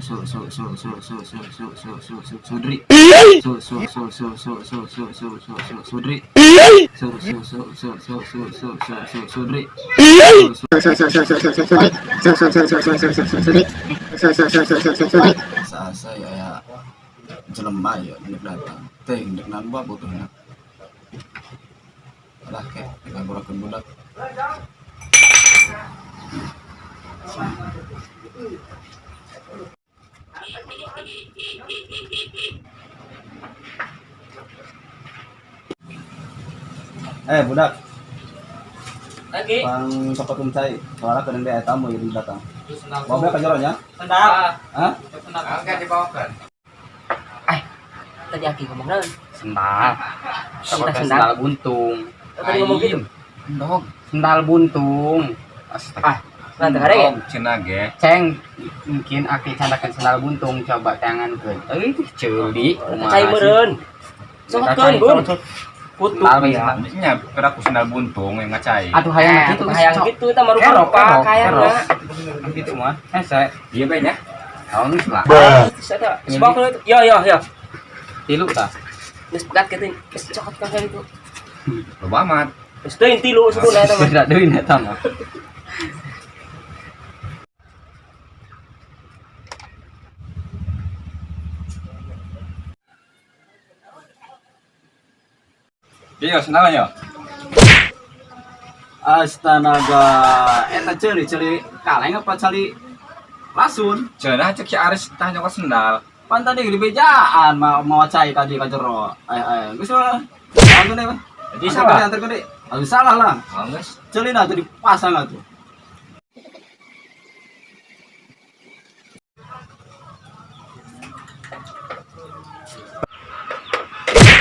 su su su su su su su su su su sudri su su su su su su su su su su sudri su su su su su su su su su sudri su su su su su su su sudri su su su su su su su su sudri su su su su su su sudri. Asa ya ya jelema ya ndek datang teh ndek nambah butuhna lah ke ngaburakeun budak. Eh, budak, Lagi. pang sapatun cai, soalnya kadang dia tamu yang datang. Bawa ka jero nya? Sendal. Hah? Angkat dibawakan. Tadi Aki ngomong naon? Sendal. Sendal. Sendal buntung. Tadi ngomong gitu. Dog. Sendal buntung. Astaga. Ah, nanti hari ya? Cenah ge. Ceng, mungkin aki candakan sendal buntung coba tangan ke. Eh, ceuli. Cai meureun. Sokotkeun, Bun. Kutu Sendal ya. Nya peraku sendal buntung yang ngacai. Aduh hayang gitu. Hayang gitu tah marupa-rupa kayangna. Gitu mah. Hese. Iya bae nya. Oh, geus lah. Terus eta sebab itu. Yo yo yo. Tilu tah. Geus pegat kitu. Geus cokot kan itu. Loba amat. Geus teuing tilu sebuna eta mah. Tidak deui eta mah. Iya, sendal ya. Astanaga, eta ceuli ceuli kaleng apa cali lasun? Cenah cek si Aris tah nyokot sendal. Pan tadi di bejaan mau mau cai tadi ka jero. Ay ay, geus lah. Antur deh, Jadi salah. Antur gede. Aduh salah lah. Oh, geus. Ceuli nah tuh dipasang atuh.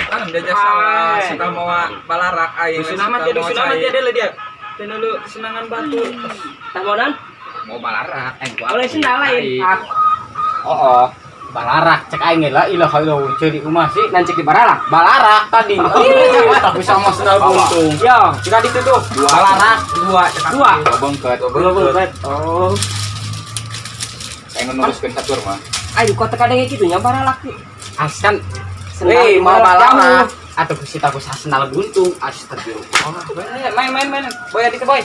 Kan dia salah, sendal mawa balarak aing. Dusun amat ya, dusun amat ya dia dia. Dan lu kesenangan batu. Tah monan? Mau balarak aing ku. Oleh sendal lain. Ah, Oh, oh. Balarak cek aing ge lah ilah kalau ceuli kumaha sih. nan cek di baralah. Balarak tadi. Tapi sama sendal buntung. Yo, jika ditutup. Balarak Dua cek Dua. Dua bengket. Dua bengket. Oh. Saya nuruskeun satur mah. Ayo kok teka denge kitu nya baralak. Askan Sendal Weh, mau balak. balarak atau kita aku sendal buntung astagfirullah. Main main main. Boy adik boy.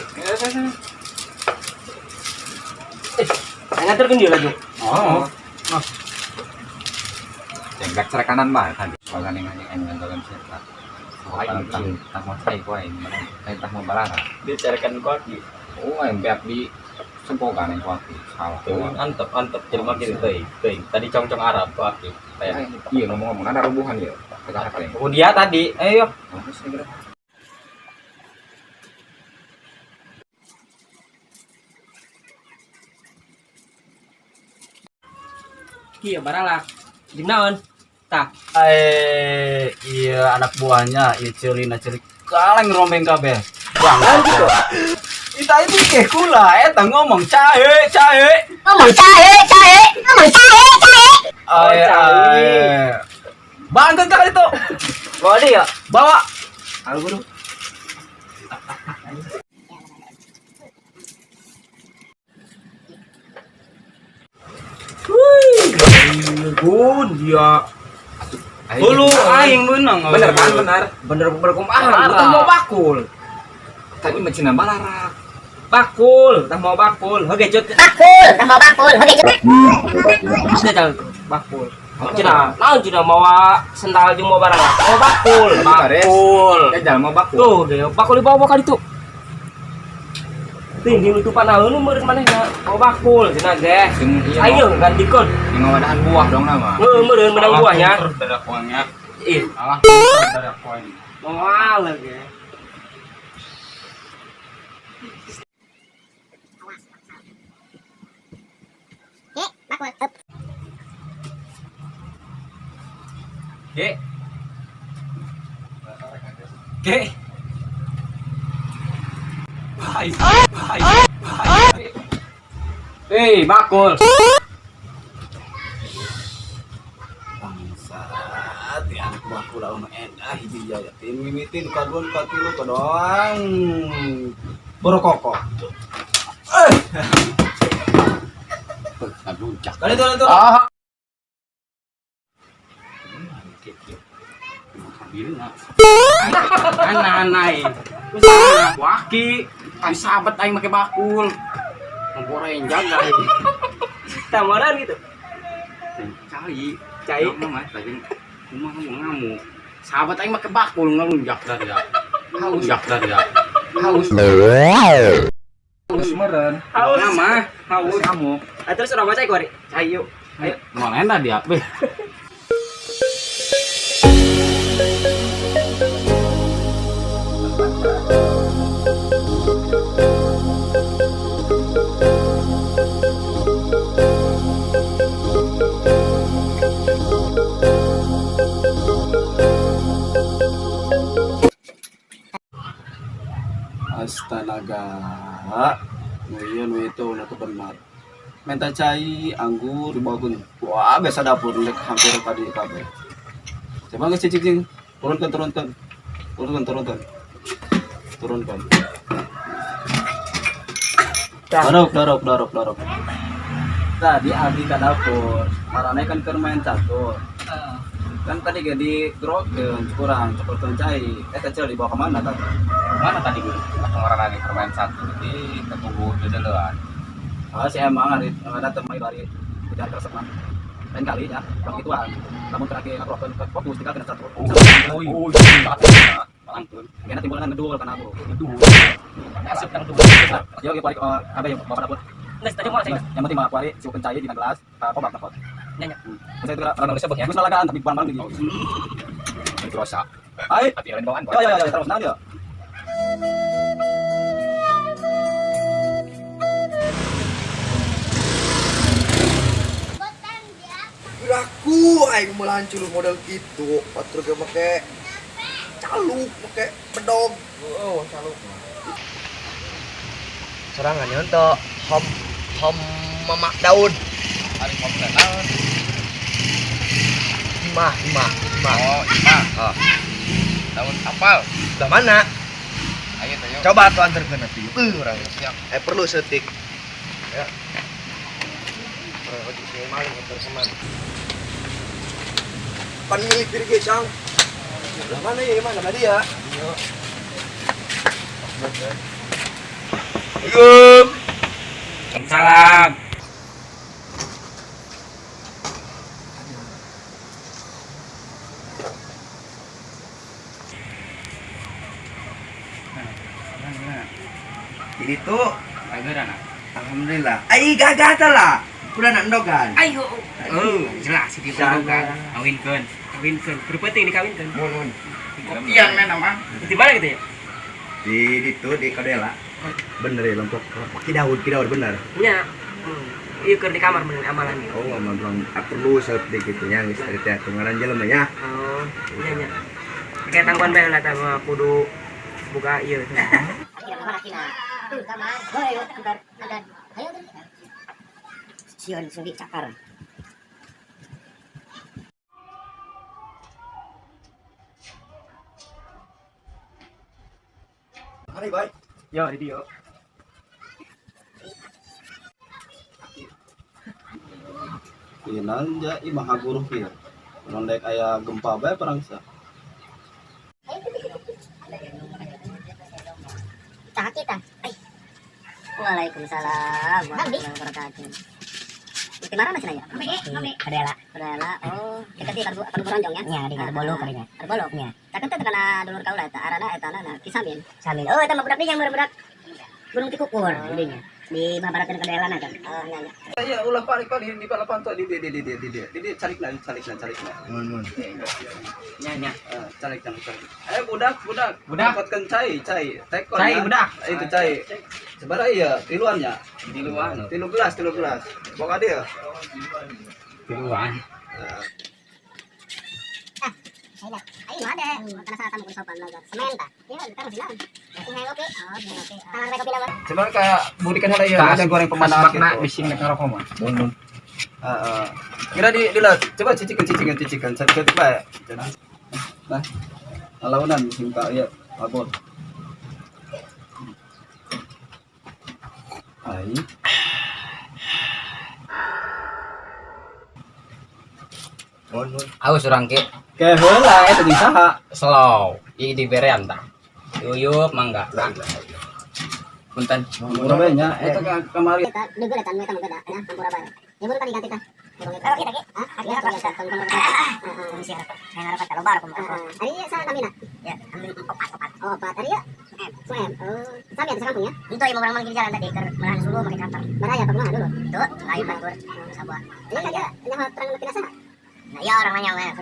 Eh, nganterkeun dia lagi. Oh. Cengklek cerekanan mah tadi. Soalnya yang anjing aing dalam cerita. Aing tah mau cai ku aing, aing tah mau balarak. Dia carikan kaki. Oh, aing beak di sempogan aing ku aki. Salah. Antep antep jelema kitu teuing teuing. Tadi congcong Arab ku aki. Kayak Iya ngomong-ngomong ada rubuhan ya. Teka apa Oh dia tadi. Ayo. Iya baralak. Jeung naon? Tah, Eh, iya anak buahnya, iya ceuli na ceuli kaleng rombeng kabeh. Bang, gitu. Kita itu ke kula eta ngomong cahe cahe. Ngomong cahe cahe, ngomong cahe cahe. Ay, cahe. ay. Bangkit kali itu. Bawa dia. Bawa. Aku dulu. Wih, Bun, dia. Hulu aing beunang. Bener kan bener. Bener bener kumaha, tah mau bakul. Tadi mencina balarak. Bakul, tah mau bakul. Heuh gecut. Bakul, tambah bakul, oke cepet. Terus dia bakul. Cenah, naon cenah mawa sendal jeung mawa barang. Mau bakul, bakul. Ya jalan mau bakul. Tuh, dia bakul dibawa ka ditu. Ting di nutupan naon meureun manehna. Mau bakul cenah ge. Sing iya. Ayo gantikeun. Sing wadahan buah dong nama. Heuh meureun menang buahnya. Dadak uangnya. Ih, Alah, dadak uangnya. moal ge. Eh, bakul. Up. G. G. Hai. Hai. Hei, bakul. Bangsat, ya anak buah kula mah enak hiji jaya. Tim mimitin kadua katilu kadoang. Borokoko. Aduh. Kali itu itu. Ah. Aneh-aneh. Waki, aing sahabat aing make bakul. Ngoreng jaga. Tamaran gitu. Cai, Cai. Mah lagi kumaha mau ngamuk. Sahabat aing make bakul ngelunjak dari ya. Ngelunjak dari ya. Haus. Haus meren. Haus. Mah, Haus. ngamuk. Ah, terus urang baca kuari. Cai yuk. Ayo, mau lain tadi ya, beh. Astanaga. Nu ieu nu itu nu teu benar. Minta cai anggur dibawakeun. Wah, biasa dapur rek hampir tadi kabeh. Coba geus cicing cing. Turunkan turunkan. Turunkan turunkan. Turunkan. Dorok dorok dorok dorok. Tadi abdi ka dapur, marane kan keur main catur. Kan tadi ge di grokeun kurang cepetan cai. Eta cel dibawa kemana tadi? Mana tadi guru? Kemarin lagi permain satu di ketunggu dedelean. Ah, si emang hari ada teman bari tidak resep mah. Lain kali ya, bang ituan. Namun terakhir aku akan fokus tinggal kena catur. Oh, Langkun. Kena timbulan ngedul kana aku. Ngedul. Asep kan ngedul. Yo yo balik abe yo bapak dapur. Geus tadi mau cai. Yang penting mah kuari si cai di gelas, kobak dapur. Nya nya. Saya itu orang Indonesia ya. Geus lalagaan tapi barang-barang di. Terus Ai, hati lain bawaan. yo yo yo terus naon yo. Aku aing melancul model gitu, batur ge make caluk, make bedog. Oh, caluk. Serangan ya untuk hom hom mamak daun. Ari hom teh naon? Imah, imah, imah. Oh, imah. Ah. Daun apal. Lah mana? Ayo tayo. Coba tuh antarkeun atuh. Urang. Siap. Perlu setik. Ya. Orang lagi sini maling antar seman. Pan milik diri ge, Sang. Lah mana ya, mana tadi ya? Assalamualaikum. Salam. Jadi tuh Agar anak. alhamdulillah. Ai gagah teh lah. Kuda nak endogan. Ayo. Oh, jelas sih Jangan. Kawinkeun. Kawinkeun. Kudu penting dikawinkeun. Mun mun. Kopian men mah. Di mana gitu ya? Di itu di Kadela. Bener ya lempok. Ki Daud, Ki Daud bener. Nya. Ieu keur di kamar meureun amalan. Oh, ngomong bilang perlu seperti gitu nya geus tadi teh ngaran jelema nya. Oh, nya nya. Kayak tangguhan bae lah tah mah kudu buka ieu. Sion suri cakar. Mari, baik. Yo, di dieu. Ieu naon ja ieu mah guruh ieu. Mun daek aya gempa bae perangsa. Tah kita. Ay. Waalaikumsalam warahmatullahi wabarakatuh. Di mana cenah ya? Kadela. Kadela. Oh, dekat di Kadu Boronjong ya? Nya, di Kadu Bolu kadinya. Kadu Bolu. Nya. Caket teh kana dulur kaula eta arana eta na Ki Samin. Samin. Oh, eta mah budak dinya budak Gunung Tikukur dinya. Di Babarakeun Kadela na kan. Oh, nya nya. Iya, ulah paling paling di palapan tuh di di di di di di di calikna calikna calikna. Mun mun. Nya nya. Calik calik calik. Eh budak budak. Budak. Dapatkan cai cai. Tekon. Cai, ya. budak. Itu cai. Sebenarnya iya, tiluannya. Tiluan. Tilu gelas, tilu gelas. Bawa dia. Tiluan. Ayo ada. Karena salah tamu sopan lah. Semen tah. Iya, taruh di dalam. Kopi. Oh, kopi. Tangan kopi nama. Cuman kayak budi kan ada ya, ada goreng pemandangan Makna gitu. bising nek ngerokok mah. Heeh. Kira di di lah, coba cicikan cicikan cicikan. Satu bae. Nah. Alaunan sing tak ya, abon. Ai. Nuhun, nuhun. Aus urang ke. Ke heula eta jeung saha? Slow. Ieu diberean tah. Yuyup mangga. Punten. Murah bae nya eta ka kamari. Eta deugeuh eta nu eta mah beda nya hampura bae. Ya baru tadi ganti tah. Kalau kita ki, hah? Ya, tong tong. Heeh. Ari ieu saha namina? Ya, opat opat. Oh, opat. Ari ieu? M. Oh, sami atuh sakampung ya? Henteu ieu mah urang mah di jalan tadi keur melahan suluh make kantor. Baraya apa kumaha dulu? Tuh, lain batur sabuah. Ieu saja nyaho terang nu tina saha? Nah, iya orang nanya mah.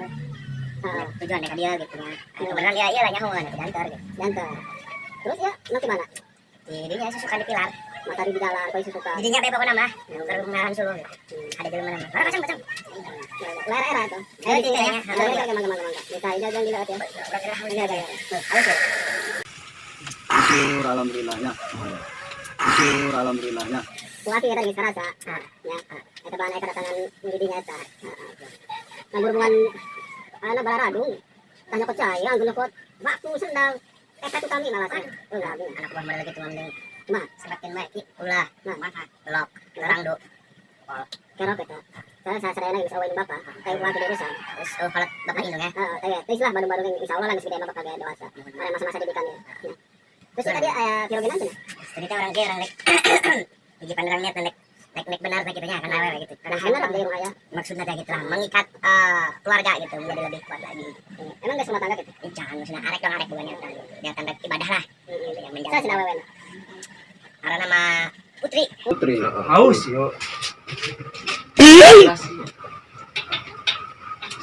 Tujuan mereka dia gitu nya. Kebenaran dia iya lah nyaho kan diantar gitu. Diantar. Terus ya, nanti mana? Di dinya susukan di pilar. Matahari di jalan, kau susukan. Didinya bae pokona mah. Keur melahan suluh gitu. Ada jelema mah. Mana kacang kacang. Lerera era tuh. Ayo di sini ya. Mangga mangga mangga. Bisa aja jangan dilihat ya. Iya iya. Halus ya. Syukur alhamdulillah nya. Syukur alhamdulillah nya. Ku aki eta geus karasa. Nya. Eta bahan eta datangan di dinya eta. Nah berhubungan ana balaradung. Tah nyokot cai, anggun nyokot waktu sendal. Eta tuh kami malasan. Ulah anak buah model gitu mending. Mah, sebatin bae ki ulah. Nah, maka blok orang do. Kerok eta. Saya sadayana geus aweun bapak, kayak ulah gede pisan. Terus oh kalau bapak indung ya. Heeh, teh geus lah Bandung-Bandung insyaallah lah geus gede mah bakal gaya dewasa. Ada masa-masa didikan ya. Terus tadi aya pirogenan cenah. Tadi teh orang ge orang rek hiji panderang niat nek nek nek benar teh kitu nya kan awewe gitu. Karena benar deui mah aya. Maksudna teh gitu lah mengikat keluarga gitu menjadi lebih kuat lagi. Emang geus rumah tangga gitu? Jangan maksudna arek dong arek bukan niatan gitu. Niatan rek ibadah lah. Gitu ya menjalani. Saha cenah awewena? Ngaranna mah Putri. Putri. Haus yo.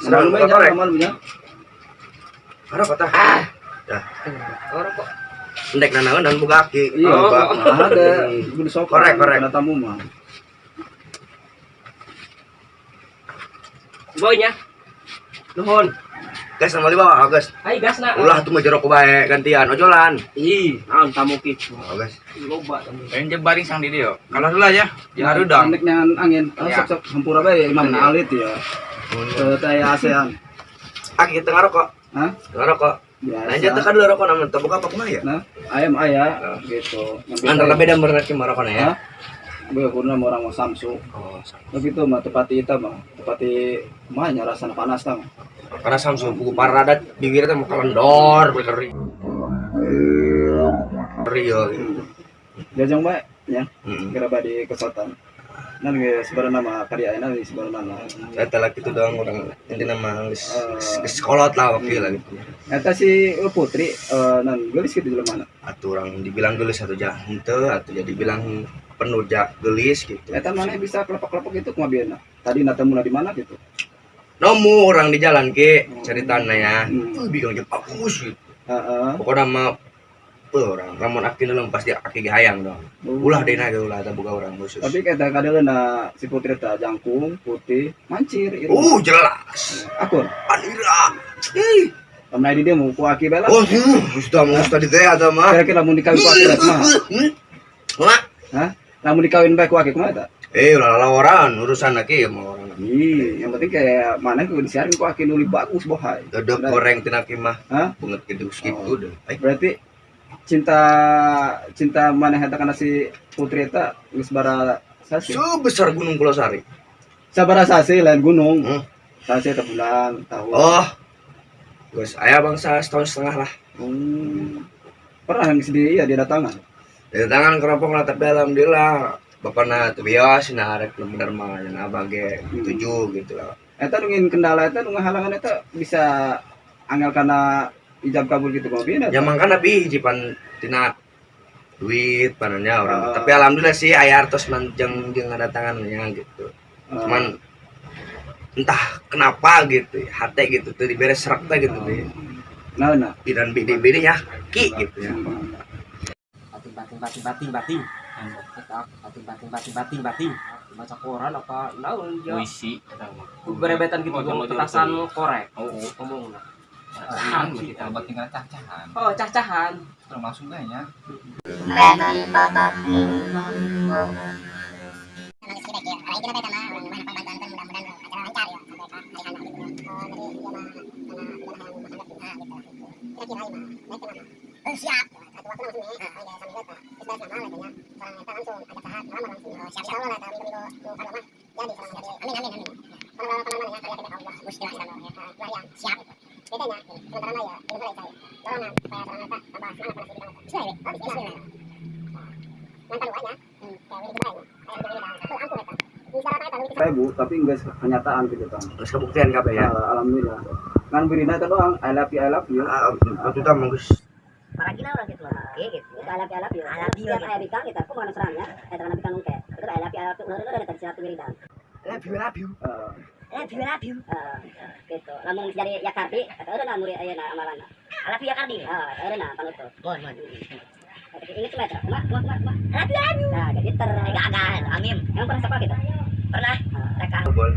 Serang bae nya malu nya. Arok tah. Dah. Orang kok Endek nanaon dan buka aki. Iya, Oh, Pak. Nah, ada kudu sopan. Korek, korek. Kana tamu mah. Boy nya. Nuhun. Gas sama dibawa, gas. Hai gasna. Ulah tuh mah jeruk bae gantian ojolan. Ih, naon tamu kitu. Oh, gas. Loba tamu. Pengen je baring sang di dieu. Kalah dulu aja. Ya harudang. Nek nyangan angin. Ah, Ya. sok sok hampura bae Imam alit ya. Teu aya ASEAN. Aki teu ngarokok. Hah? Ngarokok. Biasa. Nah, jatuh kan dulu rokok namun teu buka apa kumaha ya? Nah, ayam aya gitu. Antara beda meureun ki marokona ya. Hah? Gue kurna mah orang mau Samsu. Oh, Begitu mah tepati eta mah, tepati kumaha nya rasana panas tah mah. karena Samsung buku paradat bibirnya teh mau kalendor bener. Rio gitu. Jajang bae nya, Heeh. kira bade kesotan. Nan ge sebenarna mah karya ayeuna ge sebenarna mah. Eta lah gitu doang orang intina mah geus geus kolot lah wakil lah gitu. Eta si Putri nan geulis kitu jelema na. Atuh orang dibilang gelis atau jah henteu atuh jadi bilang penuh jak gelis gitu. Eta mana bisa kelepek-kelepek gitu kumaha bieu na? Tadi natemuna di mana gitu? Nomu orang di jalan ke ceritana ya. Bilang je bagus gitu. Heeh. Pokoknya mah orang lamun aki nulung pasti aki ge hayang dong. Ulah deuna ge ulah eta boga orang khusus. Tapi eta kadeleuna si Putri teh jangkung, putih, mancir irung. Jelas. Akur. Anira. Ih. Lamun di dia mau ku aki bae lah. Oh, sudah mau tadi teh eta mah. Kira-kira lamun dikawin ku aki bae kumaha? Kumaha? Hah? Lamun dikawin bae ku aki kumaha eta? Ulah lawaran urusan aki mah orang. Ih, yang penting kayak mana kudu disiarin ku aki nuli bagus bohai. Dodok goreng tina aki mah. Hah? Banget gitu gitu deh. Berarti cinta cinta maneh eta kana si Putri eta geus bara sasi. Sebesar Gunung Pulosari. Sabara sasi lain gunung. Sasi eta bulan, tahun. Oh. Geus aya bangsa setahun setengah lah. Pernah yang di iya dia datangan. Datangan kerompok lah tapi alhamdulillah bapana teu bios nah arek nu bener mah nya abah ge tujuh gitu lah. Eta nu ngin kendala eta nu ngahalangan eta bisa angel kana ijab kabul gitu kumaha bieu Ya mangkana bi hiji pan tina duit pananya orang. Tapi alhamdulillah sih aya artos man jeung jeung ngadatangannya gitu. Cuman entah kenapa gitu hate gitu tuh diberes serak teh gitu deh. Nah, nah. Pidan bidi-bidi ya ki gitu ya. Bating bating bating bating bating. Bating bating bating bating bating. Baca koran apa naon dia. Puisi eta mah. Berebetan gitu Oh, dong jangan petasan jauh. korek. Oh, ngomong. Cahan kita bating kana cah-cahan. Oh, cah-cahan. Terus langsung bae nya. Siap. Amin amin amin. Ribu, tapi enggak kenyataan gitu kan. Terus kebuktian kabeh ya. Alhamdulillah. Ngan wirina itu doang, I love you, I love you. Ah, itu tah bagus. Paragina orang gitu mah. Oke gitu. Itu I love you, I love you. I love you. Setiap aya bikang kita aku mau serangnya, eta kana bikang engke. Itu I love you, I love you. Udah tadi satu wiridan. Love you, love you. Love you, love you. Gitu. Lamun jadi Yakardi, eta eureun murid ayeuna amalanna. I love you Yakardi. Heeh, eureun panutup. Mohon, mohon. Ingat cuma eta. Kumaha, kumaha, kumaha. I love you, I love you. Nah, jadi ter agak amim. Emang pernah sekolah gitu? Pernah. TK. Bol.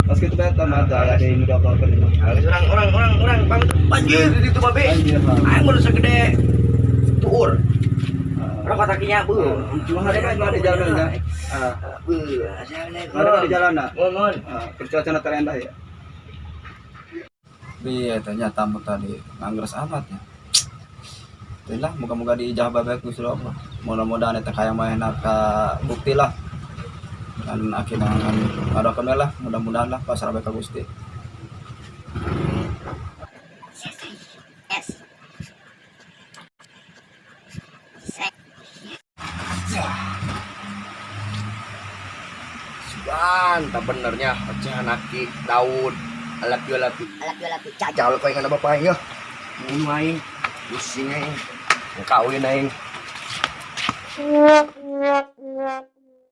Pas gitu bae tambah ada yang udah apa gitu. Orang orang orang orang pamit banjir di ditu babe. Banjir lah. Aing mun segede tuur. Orang kotakinya bu. Cuma ada kan ada jalan ya. Ah, Bu, assalamualaikum. ada di jalan nah. Mohon, mohon. Ah, cuaca terendah ya. Bi tanya tamu tadi nganggeres amat ya. Itulah moga-moga diijabah bae ku Gusti Allah. Mudah-mudahan eta kaya manehna ka bukti lah. Dan akhirnya ngadoakeun lah, mudah-mudahan lah pasrah bae ka Gusti. S. C. Sugan, tak benernya ocehan aki Daud. I love you, I love you. I love you, I love you. Cacal kau yang bapak aing ya. Bunuh aing. Pusing aing. Kawin aing.